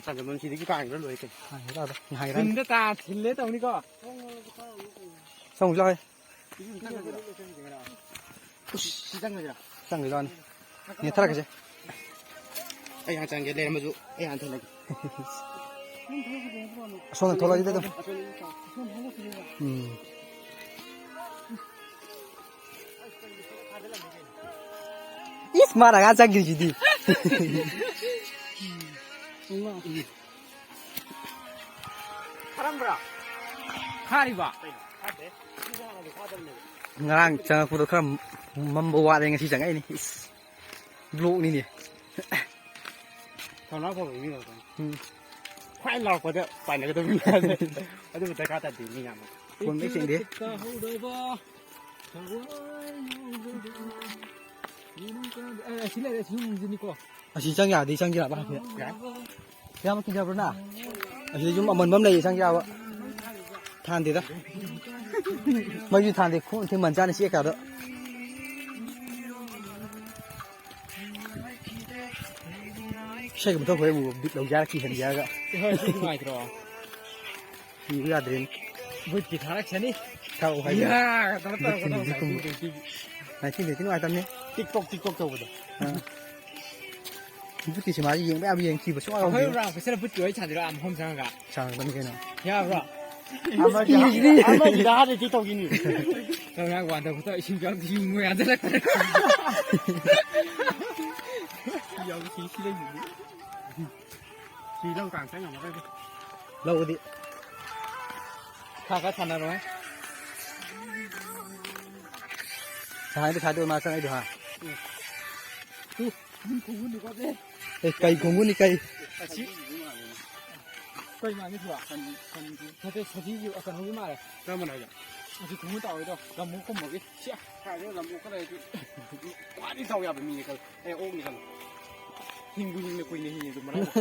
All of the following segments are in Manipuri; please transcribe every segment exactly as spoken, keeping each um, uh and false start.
ꯆꯥꯟꯗꯝ ꯁꯤꯗꯒꯤ ꯇꯥꯈꯤꯕ ꯂꯣꯏꯔꯦ ꯀꯩꯅꯣ꯫ ꯍꯥꯡꯒꯦ ꯂꯥꯛꯑꯣ꯫ ꯉꯥꯏꯔꯦ꯫ ꯊꯤꯟꯗ ꯇꯥ-, ꯊꯤꯜꯂꯦ ꯇꯧꯅꯤꯀꯣ꯫ ꯆꯪꯉꯨꯁꯤ ꯂꯥꯛꯑꯣ꯫ ꯁꯤ ꯆꯪꯉꯁꯤꯔꯥ? ꯁꯤ ꯆꯪꯉꯁꯤꯔꯥ? ꯆꯪꯉꯁꯤ ꯂꯥꯛꯑꯣꯅꯦ꯫ ꯅꯦꯠꯊꯔꯛꯀꯁꯦ꯫ ꯑꯩ ꯍꯥꯟꯅ ꯆꯪꯒꯦ, ꯂꯩꯔꯝꯃꯁꯨ ꯑꯩ ꯍꯥꯟꯅ ꯊꯣꯛꯂꯛꯀꯦ꯫ ꯑꯁꯣꯝꯗ ꯊꯣꯛꯂꯛꯑꯁꯤꯗ ꯑꯗꯨꯝ꯫ ꯎꯝ꯫ ꯏꯁ, ꯃꯥꯅ ꯉꯥ ꯆꯪꯈ꯭ꯔꯤꯁꯤꯗꯤ꯫ ꯐꯥꯔꯝꯕ꯭ꯔꯥ? ꯐꯥꯔꯤꯕ? ꯉꯔꯥꯡ ꯆꯪꯉꯛꯄꯗꯣ ꯈꯔ ꯃꯝꯕ ꯋꯥꯠꯂꯦ, ꯉꯁꯤ ꯆꯪꯉꯛꯏꯅꯤ꯫ ꯏꯁ, ꯕ꯭ꯂꯣꯛꯅꯤꯅꯦ꯫ ꯊꯧꯅꯥ ꯐꯕ ꯃꯤ ꯉꯥꯛꯇꯅꯤ꯫ ꯎꯝ꯫ ꯈ꯭ꯋꯥꯏ ꯂꯥꯎꯔꯛꯄꯗ ꯄꯥꯏꯅꯒꯗꯕ ꯃꯤ ꯉꯥꯛꯇꯅꯤ꯫ ꯑꯗꯨꯕꯨ ꯗꯔꯀꯥꯔ ꯇꯥꯗꯦ ꯃꯤ ꯌꯥꯝꯅ꯫ ꯐꯣꯟ ꯃꯦꯠ ꯁꯦꯡꯗꯦ꯫ ꯇꯥꯍꯧꯗꯕ ꯊꯋꯥꯏ ꯌꯥꯎꯗꯕ ꯌꯦꯡꯉꯨ ꯀꯥꯟꯗ-, ꯑꯦ, ꯁꯤ ꯂꯩꯔꯦ, ꯁꯤ ꯌꯨꯝꯁꯤꯅꯤꯀꯣ꯫ ꯑꯁꯤ ꯆꯪ ꯌꯥꯔꯗꯤ ꯆꯪꯁꯤꯔꯕ ꯍꯥꯏꯐꯦꯠ? ꯌꯥꯏ꯫ ꯌꯥꯝ ꯀꯤꯖꯕ꯭ꯔꯣ ꯅꯪ? ꯑꯁꯤꯗ ꯌꯨꯝ ꯑꯃꯟꯕ ꯑꯃ ꯂꯩꯌꯦ, ꯆꯪ ꯌꯥꯕ꯫ ꯊꯥꯟꯗꯦꯗ꯫ ꯃꯩꯁꯨ ꯊꯥꯟꯗꯦ, ꯈꯣꯡ ꯊꯤꯟ ꯃꯟ ꯆꯥꯅꯤ ꯆꯦꯛ ꯀꯥꯗꯣ꯫ ꯏꯁꯩꯒꯨꯝꯕ ꯊꯣꯛꯈ꯭ꯔꯦ ꯑꯃꯨꯛ ꯕꯤꯠ ꯂꯧꯖꯔ ꯀꯤꯍꯟꯖꯔꯒ꯫ ꯍꯣꯏ, ꯁꯤ ꯅꯨꯡꯉꯥꯏꯇ꯭ꯔꯣ? ꯀꯤꯕ ꯌꯥꯗ꯭ꯔꯦꯅꯦ꯫ ꯕꯨꯠꯀꯤ ꯊꯥꯔꯛꯁꯅꯤ꯫ ꯊꯥꯔꯛꯑꯣ ꯍꯥꯏꯌꯣ꯫ ꯌꯥ! ꯇꯧꯔ ꯇꯧꯔ ꯕꯨꯠꯀꯤ ꯇꯧꯔ ꯃ꯭ꯌꯨꯖꯤꯛꯀꯨꯝꯕ꯫ ꯇꯧꯔ ꯇꯧꯔ꯫ ꯅꯥꯏꯟꯇꯤꯟ ꯅꯥꯏꯟꯇꯤ ꯅꯨꯡꯉꯥꯏꯇꯕꯅꯦ꯫ ꯇꯤꯛ ꯇꯣꯛ ꯇꯤꯛ ꯇꯣꯛ ꯇꯧꯕꯗꯣ꯫ ꯑꯥ꯫ ꯕꯨꯠꯀꯤ ꯁꯤꯃꯥꯁꯤ ꯌꯦꯡꯕ ꯌꯥꯕ ꯌꯦꯡꯈꯤꯕ ꯁꯨꯡꯌꯥꯎ ꯑꯩꯈꯣꯏ ꯌꯥꯎꯗꯦ꯫ ꯔꯥꯝ ꯀ꯭ꯔꯤꯁꯅ ꯕꯨꯠꯀꯤ ꯋꯥꯔꯤ ꯁꯥꯟꯅꯗꯣꯏꯔꯣ? ꯑꯥ, ꯃꯐꯝ ꯆꯪꯉꯒ꯫ ꯁꯥꯟꯅꯒꯗꯕꯅꯤ ꯀꯩꯅꯣ꯫ ꯌꯥꯕ꯭ꯔꯣ? ꯑꯃꯒꯤ, ꯑꯃꯒꯤꯗ ꯍꯥꯟꯅꯗꯤ ꯇꯧꯈꯤꯅꯤ꯫ ꯇꯧꯔ ꯋꯥꯟꯗ ꯈꯣꯠꯇ ꯏꯁꯤꯡ ꯆꯥꯕꯗ ꯌꯨꯡꯉꯨ ꯌꯥꯗ ꯂꯩꯔꯦ꯫ ꯌꯥꯎ ꯁꯤ ꯁꯤ ꯂꯩꯁꯤꯗꯤ꯫ ꯁꯤ ꯂꯧ ꯀꯥꯡ ꯆꯪ ꯉꯝꯃꯔꯣꯏꯗ꯫ ꯂꯧꯗꯤ ꯈꯔ ꯈꯔ ꯊꯥꯅꯔꯣꯏ꯫ ꯉꯁꯥꯏꯗꯣ ꯁꯥꯏꯗꯣ ꯃꯥ ꯆꯪꯉꯛꯏꯗꯣ ꯍꯥ? ꯎꯝ꯫ ꯇꯨ, ꯃꯤ ꯈꯣꯡꯒꯨꯟꯅꯤꯀꯣ ꯁꯦ꯫ ꯑꯦ, ꯀꯩ ꯈꯣꯡꯒꯨꯟꯅꯤ ꯀꯩ? ꯑꯁꯤ꯫ ꯀꯩ ꯃꯥꯟꯒꯦ ꯁꯤꯕꯣ? ꯁꯟ, ꯁꯟꯒꯤ꯫ ꯅꯠꯇꯦ, ꯁꯖꯤꯒꯤ, ꯑ, ꯀꯩꯅꯣꯒꯤ ꯃꯥꯜꯂꯦ꯫ ꯀꯔꯝꯕꯅꯣ ꯍꯥꯏꯁꯦ? ꯑꯁꯤ ꯈꯣꯡꯒꯨꯟ ꯇꯧꯔꯤꯗꯣ, ꯂꯝꯕꯨ ꯀꯨꯝꯕꯒꯤ꯫ ꯁꯤꯌꯥ꯫ ꯀꯥꯏꯗꯩ ꯂꯝꯕꯨ ꯈꯔ ꯂꯩꯔꯗꯤ ꯈ꯭ꯋꯥꯏꯗꯒꯤ ꯗꯥꯎ ꯌꯥꯕ ꯃꯤꯅꯦ ꯈꯜꯂꯦ꯫ ꯑꯦ, ꯑꯣꯛꯅꯤ ꯈꯜꯂꯣ꯫ ꯍꯤꯡꯕꯨ ꯍꯤꯡꯅ ꯀꯨꯏꯅ ꯍꯤꯡꯉꯦ ꯑꯗꯨ ꯃꯔꯥꯏꯕꯛ꯫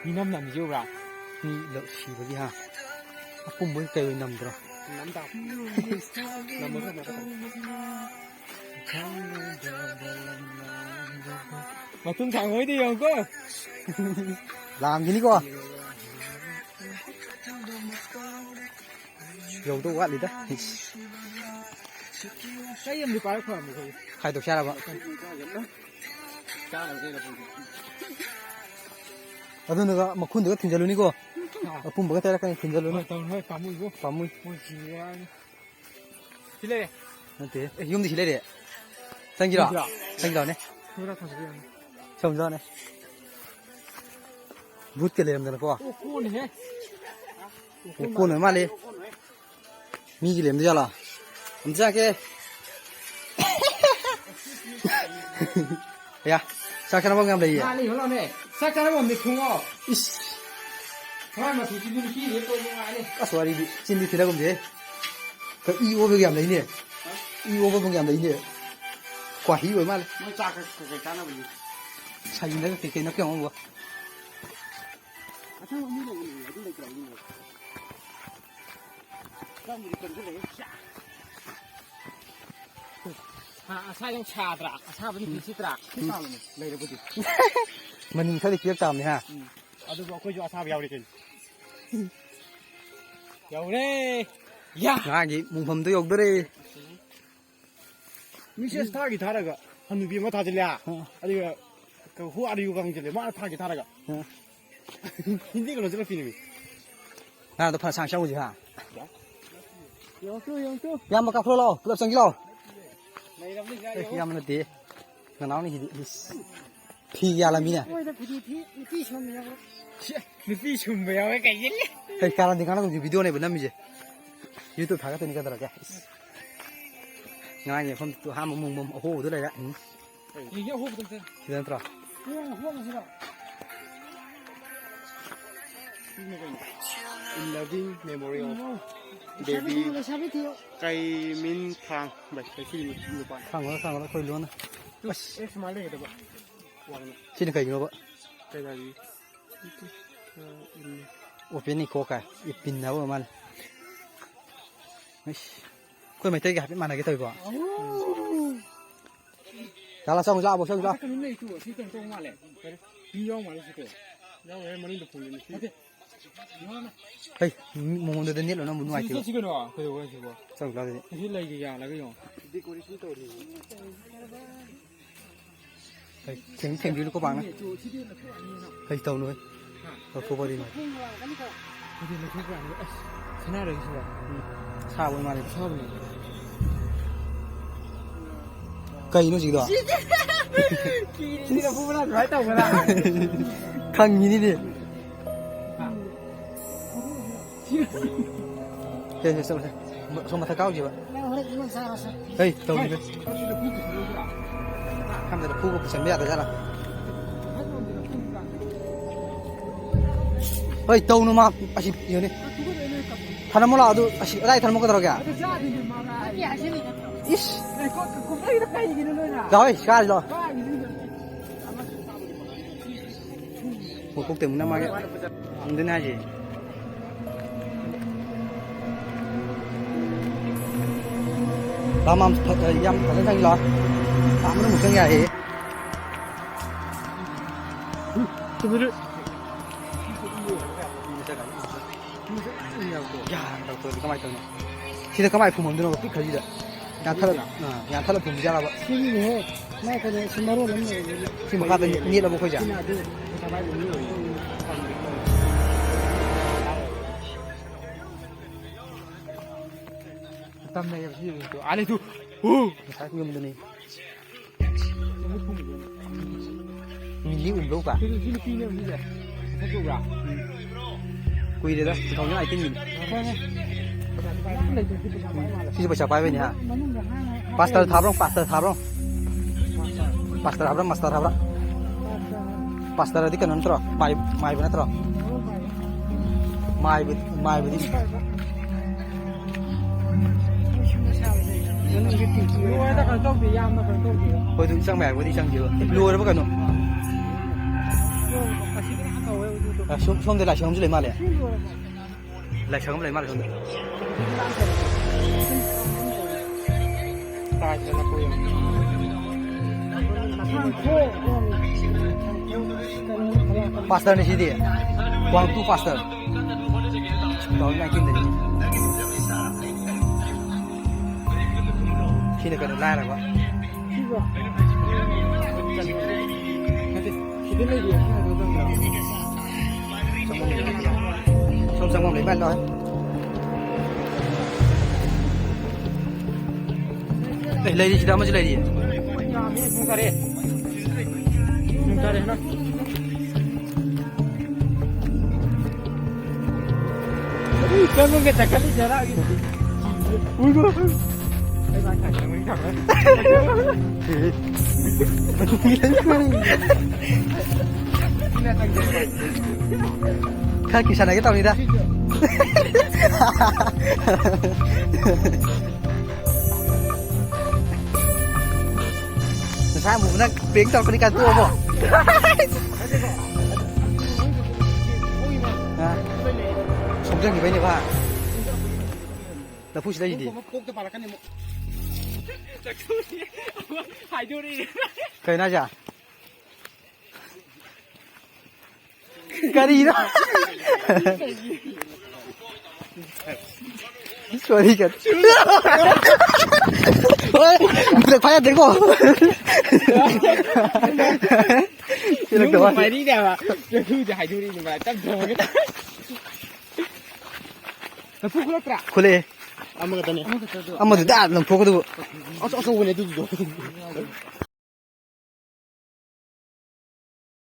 ꯃꯤ ꯅꯝ ꯅꯝꯃꯤꯁꯦ ꯎꯕ꯭ꯔꯥ? ꯃꯤ ꯂꯧ ꯁꯤꯕꯒꯤ ꯍꯥ? ꯑꯄꯨꯝꯕ ꯑꯣꯏ ꯀꯩ ꯑꯣꯏ ꯅꯝꯗ꯭ꯔꯣ? ꯅꯝ ꯇꯥꯕ꯫ ꯅꯝꯃꯣ, ꯅꯝꯃꯣ, ꯅꯝꯃꯣ꯫ ꯃꯇꯨꯡ ꯊꯥꯡꯉꯣꯏꯗꯤ ꯌꯦꯡꯉꯨꯀꯣ꯫ ꯂꯥꯝꯈꯤꯅꯤꯀꯣ꯫ ꯌꯧꯗꯧ ꯋꯥꯠꯂꯤꯗ꯫ ꯆꯩ ꯑꯃꯗꯤ ꯄꯥꯏꯔꯛꯈ꯭ꯔꯕꯅꯤ ꯑꯩꯈꯣꯏ꯫ ꯈꯥꯏꯗꯣꯛꯁꯦ ꯍꯥꯏꯔꯕ? ꯑꯗꯨꯅꯒ ꯃꯈꯨꯟꯗꯨꯒ ꯊꯤꯟꯖꯜꯂꯨꯅꯤꯀꯣ꯫ ꯑꯥ꯫ ꯑꯄꯨꯝꯕꯒ ꯇꯩꯔꯛꯀꯅꯤ, ꯊꯤꯟꯖꯜꯂꯨꯅꯤ꯫ ꯍꯣꯏ, ꯇꯧꯔꯣ, ꯍꯣꯏ, ꯄꯥꯝꯃꯨꯏꯕꯣ꯫ ꯄꯥꯝꯃꯨꯏ꯫ ꯃꯣꯏ ꯁꯤꯔꯦ ꯍꯥꯏꯅꯤ꯫ ꯁꯤ ꯂꯩꯔꯦ꯫ ꯅꯠꯇꯦ꯫ ꯑꯦ, ꯌꯨꯝꯗ ꯁꯤ ꯂꯩꯔꯦ꯫ ꯆꯪꯁꯤꯔꯣ? ꯌꯨꯝꯗ? ꯆꯪꯁꯤꯔꯣꯅꯦ꯫ ꯈꯔ ꯊꯝꯖꯤꯜꯂꯨ ꯌꯥꯅꯤ꯫ ꯆꯪꯁꯤꯔꯣꯅꯦ꯫ ꯚꯨꯠꯀ ꯂꯩꯔꯝꯗꯅꯀꯣ꯫ ꯑꯣ, ꯀꯣꯟꯅꯦꯍꯦ꯫ ꯑꯣ, ꯀꯣꯟ ꯑꯣꯏ ꯃꯥꯜꯂꯦ꯫ ꯃꯤꯒꯤ ꯂꯩꯔꯝꯗꯣꯏ ꯖꯥꯠꯂꯣ? ꯑꯝꯇ ꯆꯪꯉꯛꯀꯦ꯫ ꯌꯥ, ꯆꯥꯛ ꯆꯥꯅꯐꯝ ꯌꯥꯝ ꯂꯩꯌꯦ꯫ ꯃꯥꯅꯤ, ꯍꯣꯠꯂꯣꯅꯦ꯫ ꯆꯥꯛ ꯆꯥꯅꯐꯝꯗꯤ ꯊꯣꯡꯉꯣ꯫ ꯏꯁ꯫ ꯍꯣꯏ, ꯃꯊꯤꯁꯤꯗꯤ ꯅꯨꯄꯤꯅꯦ ꯇꯣꯏ ꯅꯨꯡꯉꯥꯏꯅꯤ꯫ ꯑꯁ, ꯋꯥꯔꯤꯗꯤ ꯆꯤꯟꯗꯤ ꯊꯤꯅꯒꯨꯝꯁꯦ꯫ ꯀ-, ꯏ ꯑꯣꯕꯒꯤ ꯌꯥꯝ ꯂꯩꯅꯦ꯫ ꯏ ꯑꯣꯕ ꯐꯪ ꯌꯥꯝ ꯂꯩꯅꯦ꯫ ꯈ꯭ꯋꯥꯍꯤ ꯑꯣꯏ ꯃꯥꯜꯂꯦ꯫ ꯃꯣꯏ ꯆꯥꯛ ꯀ-, ꯀꯩ ꯆꯥꯅꯕꯅꯤ? ꯁꯥꯏꯖꯤꯟꯗꯒ ꯀꯩ ꯀꯩꯅꯣ ꯀꯌꯥꯝ ꯑꯃꯨꯛ꯫ ꯑꯁꯪꯕ ꯃꯤ ꯂꯩꯕꯅꯦ, ꯑꯗꯨ ꯂꯩꯇ꯭ꯔꯣ? ꯑꯗꯨ ꯂꯩ꯫ ꯆꯪꯕꯨꯗꯤ ꯆꯪꯁꯤꯜꯂꯛꯑꯦ꯫ ꯁ꯭ꯌꯥ꯫ ꯑ-, ꯑꯁꯥ ꯌꯥꯝ ꯁꯥꯗ꯭ꯔꯥ? ꯑꯁꯥꯕꯗꯤ ꯐꯤ ꯁꯤꯠꯇ꯭ꯔꯥ? ꯁꯤ ꯁꯥꯕꯅꯦ, ꯂꯩꯔꯕꯨꯗꯤ꯫ ꯃꯅꯤꯟ ꯈꯔꯗꯤ ꯄꯤꯔꯛ ꯇꯥꯕꯅꯤ, ꯍꯥ? ꯎꯝ꯫ ꯑꯗꯨꯕꯨ ꯑꯩꯈꯣꯏꯁꯨ ꯑꯁꯥꯕ ꯌꯥꯎꯔꯤ ꯀꯩꯅꯣ꯫ ꯌꯧꯔꯦ꯫ ꯌꯥ! ꯉꯥꯒꯤ ꯃꯨꯡꯐꯝꯗꯣ ꯌꯧꯗꯣꯔꯦ꯫ ꯃꯦꯁꯦꯖ ꯊꯥꯒꯤ ꯊꯥꯔꯒ ꯍꯅꯨꯕꯤ ꯑꯃ ꯊꯥꯖꯤꯜꯂꯦ, ꯍꯥ? ꯑ꯫ ꯑꯗꯨꯒ ꯀ-, "Who are you?" ꯍꯪꯖꯤꯜꯂꯦ, ꯃꯥꯅ ꯊꯥꯒꯤ ꯊꯥꯔꯒ꯫ ꯑ꯫ ꯍꯤꯟꯗꯤꯒ ꯂꯣꯟꯁꯤꯜꯂꯛꯄꯤꯅꯦꯃꯤ꯫ ꯉꯥꯗꯣ ꯐꯅ ꯁꯥꯡ ꯁꯥꯡ ꯎꯁꯤ, ꯍꯥ? ꯌꯥ꯫ ꯌꯦꯡꯉꯛꯇ꯭ꯔꯣ, ꯌꯦꯡꯉꯛꯇ꯭ꯔꯣ? ꯏꯌꯥꯝꯕ ꯀꯥꯞꯊꯣꯛꯂꯛꯑꯣ, ꯄꯨꯂꯞ ꯆꯪꯁꯤ ꯂꯥꯛꯑꯣ꯫ ꯂꯩꯔꯝꯅꯤ, ꯁꯤꯗ ꯑꯦ, ꯌꯦꯡꯉꯣ꯫ ꯏꯌꯥꯝꯕ ꯅꯠꯇꯦ꯫ ꯅꯅꯥꯎꯅ ꯍꯤꯗꯤ-, ꯏꯁ꯫ ꯐꯤ ꯌꯥꯜꯂꯝꯃꯤꯅꯦ꯫ ꯃꯣꯏꯗ ꯐꯤ ꯊꯤ, ꯅꯨꯄꯤ ꯁꯨꯝꯕ ꯌꯥꯎꯕ꯭ꯔꯥ? ꯁꯤ, ꯅꯨꯄꯤ ꯁꯨꯝꯕ ꯌꯥꯎꯋꯦ ꯀꯩꯒꯤꯅꯦ? ꯀꯩ ꯀꯥꯔꯟꯗꯤ ꯉꯥꯡꯅꯒꯨꯝꯁꯤ, ꯚꯤꯗꯤꯑꯣꯅꯦꯕ ꯅꯝꯃꯤꯁꯦ꯫ YouTube ꯊꯥꯒꯠꯇꯣꯏꯅꯤ ꯀꯩꯗꯧꯔꯒꯦ? ꯏꯁ꯫ ꯉꯔꯥꯡꯒꯤ ꯃꯐꯝꯗꯨ ꯑꯍꯥꯟꯕ ꯃꯣꯡ ꯃꯣꯡ ꯑꯍꯣꯕꯗꯨ ꯂꯩꯔꯦ꯫ ꯎꯝ꯫ ꯌꯦꯡꯒꯦ ꯑꯍꯣꯕꯗꯣ ꯑꯝꯇ꯫ ꯁꯤꯗ ꯅꯠꯇ꯭ꯔꯣ? ꯍꯣꯡ, ꯍꯣꯡꯁꯤꯔꯣ? ꯁꯤꯅ ꯀꯩꯅꯣ? In loving memory of ꯎꯝ꯫ ꯂꯩꯁꯥꯕꯤ baby ꯊꯤꯌꯣ, ꯂꯩꯁꯥꯕꯤ ꯊꯤꯌꯣ꯫ ꯀꯩꯃꯤꯟ ꯊꯥꯡ꯫ ꯚꯥꯏ, ꯚꯥꯏ, ꯁꯤꯗꯤ ꯅꯨꯄꯥꯅꯤ꯫ ꯊꯥꯡꯉꯣ, ꯊꯥꯡꯉꯣ, ꯑꯩꯈꯣꯏ ꯂꯣꯟꯅ꯫ ꯑꯁ꯫ ꯑꯦ, ꯁꯨꯃꯥꯏꯅ ꯂꯩꯒꯗꯕ꯫ ꯋꯥꯡꯅ꯫ ꯁꯤꯅ ꯀꯩꯒꯤꯅꯣꯕ? ꯀꯩ ꯍꯥꯏꯗꯤ? ꯑꯣꯄꯦꯟꯅꯤ ꯀꯣꯛ ꯀꯥꯏ꯫ ꯏ ꯄꯤꯟ ꯍꯥꯏꯕ ꯑꯣꯏꯔ ꯃꯥꯜꯂꯦ꯫ ꯑꯩꯁ꯫ ꯑꯩꯈꯣꯏ ꯃꯩꯇꯩꯒ ꯍꯥꯏꯐꯦꯠ ꯃꯥꯟꯅꯒꯦ ꯇꯧꯏꯀꯣ꯫ ꯑꯣ꯫ ꯂꯥꯛꯑꯣ, ꯆꯪꯉꯨ, ꯂꯥꯛꯑꯣ, ꯆꯪꯉꯨ, ꯂꯥꯛꯑꯣ꯫ ꯀꯩꯅꯣꯝ ꯂꯩ, ꯇꯨ, ꯑꯁꯤ ꯀꯩꯅꯣ ꯇꯧꯕ ꯃꯥꯜꯂꯦ꯫ ꯃꯤ ꯌꯥꯎ ꯃꯥꯜꯂꯦ ꯁꯤ, ꯇꯨ꯫ ꯌꯥꯎꯔꯦ, ꯃꯅꯨꯡꯗ ꯐꯨꯜꯂꯦ ꯁꯤ꯫ ꯅꯠꯇꯦ꯫ ꯍꯩ, ꯃꯤ ꯃꯉꯣꯟꯗ ꯅꯦꯠꯂꯣ, ꯅꯪꯕꯨ ꯁꯤ ꯅꯨꯡꯉꯥꯏꯇꯦꯕ꯫ ꯆꯠꯁꯤ ꯀꯩꯅꯣ? ꯀꯩꯗꯧꯕ ꯍꯥꯏꯁꯤꯕꯣ? ꯆꯪꯉꯨ, ꯂꯥꯛꯑꯣ ꯑꯗꯨꯗꯤ꯫ ꯑꯁꯤ ꯂꯩꯒ ꯌꯥꯜꯂꯒ ꯌꯦꯡꯉꯣ꯫ ꯗꯦꯀꯣꯔꯦꯁꯟ ꯇꯧꯔꯤ꯫ ꯍꯩ, ꯊꯦꯡ-, ꯊꯦꯡꯕꯤꯔꯨꯀꯣ ꯄꯥꯛꯅ꯫ ꯁꯤꯗꯤ ꯂꯧꯊꯣꯛꯑꯅꯤꯅ꯫ ꯍꯩ, ꯇꯧꯅꯨ ꯍꯩ꯫ ꯍꯥ? ꯂꯧꯊꯣꯛꯄꯗꯤ ꯅꯨꯡꯉꯥꯏ꯫ ꯁꯤꯗꯤ ꯂꯧꯊꯣꯛꯄ ꯌꯥꯅꯤ꯫ ꯑꯁ, ꯁꯅꯥꯔꯣꯏꯁꯤꯔꯣ? ꯎꯝ, ꯁꯥꯕ ꯃꯥꯜꯂꯦ꯫ ꯁꯥꯕꯅꯦ꯫ ꯀꯩꯅꯣ ꯍꯧꯖꯤꯛꯀꯤꯗꯣ? ꯁꯤꯗꯤ ꯂꯧꯊꯣꯛꯄꯅ ꯑꯗꯨꯃꯥꯏꯅ ꯇꯧꯕ꯭ꯔꯥ? ꯈꯪꯉꯤꯅꯤꯅꯦ꯫ ꯁꯦ, ꯁꯦ, ꯆꯠꯂꯨꯁꯦ꯫ ꯑꯁꯣꯝ ꯃꯊꯛ ꯀꯥꯔꯨꯁꯦꯕ꯫ ꯅꯪ ꯍꯣꯔꯦꯟ ꯏꯔꯣꯟ ꯆꯥꯔꯁꯦ꯫ ꯍꯩ, ꯇꯧꯔꯤꯕ꯫ ꯈꯪꯗꯦꯗ, ꯐꯨꯒ ꯄꯨꯁꯟꯕ ꯌꯥꯗꯖꯥꯠꯂ? ꯍꯣꯏ, ꯇꯧꯅꯨ ꯃꯥ꯫ ꯑꯁꯤ ꯌꯦꯡꯉꯨꯅꯦ꯫ ꯊꯅꯝꯃꯣ ꯂꯥꯛꯑꯣ ꯑꯗꯨ꯫ ꯑꯁꯤ ꯑꯗꯥꯏ ꯊꯅꯝꯃꯣ ꯀꯩꯗꯧꯔꯒꯦ? ꯅꯠꯇꯦ, ꯍꯥꯏꯁꯤꯅꯤ꯫ ꯏꯁ꯫ ꯀꯨꯝꯃꯛꯏꯗꯣ ꯀꯩꯒꯤꯅꯣ ꯅꯣꯏꯅ? ꯂꯥꯛꯑꯣ, ꯁꯤ ꯀꯥꯔꯁꯤ ꯂꯥꯛꯑꯣ꯫ ꯀꯥꯏꯒꯤꯅꯣ? ꯃꯀꯣꯛꯇꯩ ꯑꯃꯨꯛ ꯅꯝꯃꯛꯑꯒꯦ꯫ ꯐꯪꯗꯣꯏꯅꯦ ꯍꯥꯏꯁꯦ꯫ ꯂꯥꯛꯑꯣ, ꯃꯥꯝ, ꯐ-, ꯌꯥꯝ ꯐꯖꯅ ꯆꯪꯁꯤ ꯂꯥꯛꯑꯣ꯫ ꯂꯥꯛꯑꯣ, ꯃꯅꯨꯡ ꯑꯃꯨꯛ ꯆꯪ ꯌꯥꯏꯌꯦ꯫ ꯆꯨꯝꯃꯤꯔ? ꯌꯥꯔꯦ, ꯗꯥꯛꯇꯔꯗꯤ ꯀꯃꯥꯏꯅ ꯇꯧꯅꯤ? ꯁꯤꯗ ꯀꯃꯥꯏꯅ ꯐꯨꯝꯃꯝꯗꯣꯏꯅꯣ? ꯄꯤꯛ ꯈꯜꯂꯤꯗ꯫ ꯌꯥꯟꯊꯠꯂ-, ꯑꯥ, ꯌꯥꯟꯊꯠꯂ ꯐꯨꯝꯕ ꯌꯥꯔꯕ? ꯁꯤꯅꯤꯅꯦꯍꯦ꯫ ꯃꯥꯏ ꯀꯩꯅꯣ, ꯁꯤ ꯃꯔꯣꯜ ꯑꯃ ꯂꯩꯔꯦ꯫ ꯁꯤ ꯃꯈꯥꯗ ꯅꯦꯠꯂꯕ ꯑꯩꯈꯣꯏꯁꯦ? ꯁꯤꯅ ꯑꯗꯨ ꯄꯩꯁꯥ ꯄꯥꯏꯕ ꯃꯤ ꯑꯣꯏꯔꯦ꯫ ꯃꯇꯝ ꯂꯩꯌꯦꯕ ꯁꯤ ꯌꯨꯝꯗꯣ꯫ ꯑꯥ, ꯂꯩꯇꯨ꯫ ꯎ! ꯉꯁꯥꯏ ꯌꯨꯝꯗꯨꯅꯤ꯫ ꯃꯤꯂꯤ ꯎꯕ꯭ꯔꯣ ꯀ? ꯁꯤ, ꯁꯤ ꯅꯨꯄꯤꯅꯦ ꯍꯧꯖꯤꯛꯁꯦ꯫ ꯃꯁꯛ ꯎꯕ꯭ꯔꯥ? ꯀꯨꯏꯔꯦꯗ, two thousand eighteen ꯒꯤꯅꯤ꯫ ꯈꯪꯉꯦ꯫ ꯄꯩꯁꯥ ꯄꯥꯏꯕ ꯃꯥꯜꯂꯦ꯫ ꯁꯤꯁꯨ ꯄꯩꯁꯥ ꯄꯥꯏꯕꯩꯅꯦ, ꯍꯥ? ꯃꯅꯨꯡꯗ ꯍꯥꯡꯉ ꯄꯥꯁꯇꯔ ꯊꯥꯕ꯭ꯔꯣ, ꯄꯥꯁꯇꯔ ꯊꯥꯕ꯭ꯔꯣ? ꯄꯥꯁꯇꯔ ꯍꯥꯕ꯭ꯔꯥ, ꯃꯥꯁꯇꯔ ꯍꯥꯕ꯭ꯔꯥ? ꯄꯥꯁꯇꯔ ꯍꯥꯏꯗꯤ ꯀꯩꯅꯣ ꯅꯠꯇ꯭ꯔꯣ? ꯃꯥꯏ-, ꯃꯥꯏꯕ ꯅꯠꯇ꯭ꯔꯣ? ꯃꯥꯏꯕ-, ꯃꯥꯏꯕꯗꯤ꯫ ꯂꯣꯏꯔꯦꯗ, ꯀꯩꯅꯣ ꯇꯧꯗꯦ, ꯌꯥꯝꯅ ꯀꯩꯅꯣ ꯇꯧꯗꯦ꯫ ꯍꯣꯏ, ꯑꯗꯨ ꯆꯪꯕ ꯌꯥꯏꯕꯨꯗꯤ ꯆꯪꯗꯦꯕ꯫ ꯂꯣꯏꯔꯕ ꯀꯩꯅꯣ? ꯑꯁꯤ ꯀꯩꯅꯣ ꯇꯧꯋꯦ, ꯑꯗꯨꯗꯣ꯫ ꯑ, ꯁꯣꯝ-, ꯁꯣꯝꯗ ꯂꯥꯏꯁꯪ ꯑꯃꯁꯨ ꯂꯩ ꯃꯥꯜꯂꯦ꯫ ꯁꯤ ꯂꯣꯏꯔꯕꯣ? ꯂꯥꯏꯁꯪ ꯑꯃ ꯂꯩ ꯃꯥꯜꯂꯦ ꯁꯣꯝꯗ꯫ ꯀꯥꯏꯗꯅꯣ ꯀꯣꯏ-, Pastor ꯅꯤ ꯁꯤꯗꯤ꯫ One two pastor. Two thousand nineteen ꯗꯅꯤ꯫ ꯁꯤꯅ ꯀꯩꯅꯣ ꯂꯥꯏꯔꯕ꯫ ꯅꯠꯇꯦ, ꯁꯤꯗ ꯂꯩꯔꯤ꯫ ꯆꯪꯐꯝ ꯂꯩꯕ ꯅꯠꯇ꯭ꯔꯣ? ꯁꯣꯝ ꯆꯪꯐꯝ ꯂꯩꯕ ꯅꯠꯇ꯭ꯔꯣ? ꯑꯦ, ꯂꯩꯔꯤ, ꯁꯤꯗ ꯑꯃꯁꯨ ꯂꯩꯔꯤ꯫ ꯄꯨꯡ ꯇꯔꯦꯠ꯫ ꯄꯨꯡ ꯇꯔꯦꯠ ꯍꯥꯏꯅ꯫ ꯎꯏ, ꯆꯪꯉꯒ ꯆꯠꯈꯠꯂꯤ ꯖꯔꯥꯒꯤ꯫ ꯎꯏ, ꯎꯏ, ꯎꯏ꯫ ꯑꯩ ꯃꯥ ꯈꯥꯏ ꯆꯪꯉꯣꯏ ꯈꯪꯉꯣꯏ꯫ ꯈꯔ ꯀꯤꯁꯟꯅꯒꯦ ꯇꯧꯅꯤꯗ꯫ ꯉꯁꯥꯏ ꯑꯃꯨꯕꯅ prank ꯇꯧꯔꯛꯀꯅꯤ ꯀꯥꯏ ꯇꯣꯛꯑꯕꯣ? ꯍꯥ? ꯁꯣꯛꯆꯟꯈꯤꯕꯩꯅꯦ ꯚꯥꯏ꯫ ꯂꯐꯨ ꯁꯤꯗꯩꯁꯤꯗꯤ꯫ ꯀꯣꯛꯇ ꯄꯥꯜꯂꯛꯀꯅꯤ ꯑꯃꯨꯛ꯫ ꯍꯥꯏꯗꯣꯔꯛꯏ꯫ ꯀꯩꯅꯣ ꯍꯥꯏꯁꯦ? ꯀꯔꯤꯅꯣ? Sorry, ꯀ-, ꯍꯣꯏ, ꯃꯤꯅ ꯐꯥ ꯌꯥꯗꯦꯀꯣ꯫ ꯄꯤꯔꯛꯇꯕ꯫ ꯅꯨꯡꯕꯨ ꯄꯥꯏꯔꯤꯅꯦꯕ꯫ ꯂꯐꯨꯁꯦ ꯍꯥꯏꯗꯣꯔꯛꯏ ꯅꯨꯡꯉꯥꯏ, ꯇꯞ ꯇꯞꯅ꯫ ꯂꯐꯨ ꯈꯨꯂꯛꯇ꯭ꯔꯥ? ꯈꯨꯂꯛꯑꯦ꯫ ꯑꯃꯈꯛꯇꯅꯦ꯫ ꯑꯃꯈꯛꯇꯗꯣ꯫ ꯑꯃꯗꯨꯗ ꯑꯥ ꯂꯪꯊꯣꯛꯀꯗꯧꯕ꯫ ꯑꯆꯧ-, ꯑꯆꯧꯕꯅꯦ ꯑꯗꯨꯗꯣ꯫